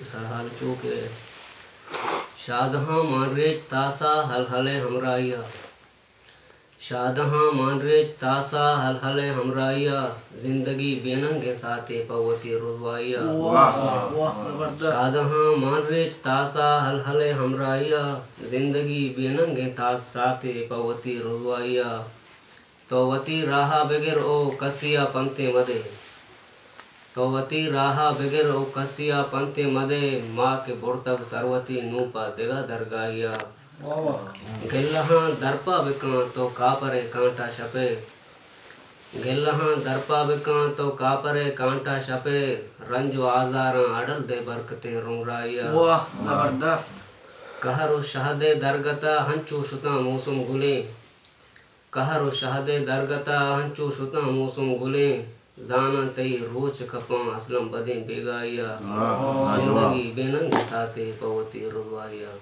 سرحال چو کہ شادہاں مان ریچ تاسا ہل ہلے ہمراہیا۔ شادہاں مان ریچ تاسا ہل ہلے ہمراہیا۔ زندگی بے ننگیں ساتے پہ وتی رسوائیا۔ واہ، واہ، زبردست۔ شادہاں مان ریچ تاسا ہل ہلے ہمراہیا۔ زندگی بے ننگیں تاس ساتے پہ وتی رسوائیا۔ تو وتی راہا بگر او کسیا پنتے مدے۔ تو وتی راہا بگر او کسیا پنتے مدے، ما کہ برتگ سر وتی نوں پہ دگہ درگاہیا۔ واہ واہ۔ گلہاں درپا بکاں تو کاپرے کانٹا شپے۔ گلہاں درپا بکاں تو کاپرے کانٹا شپے، رنج و آزاراں اڈل دے برکتیں رومراہیا۔ واہ، زبردست۔ قہر و شہدے درگتا ہنچو شتاں موسم گلیں۔ قہر و شہدے درگتا ہنچو شتاں موسم گلیں، زاناں تئی روچ کپاں اسلم بدیں بیگاہیا۔ واہ۔ زندگی بے ننگ ساتے پہ وتی رسوائیا۔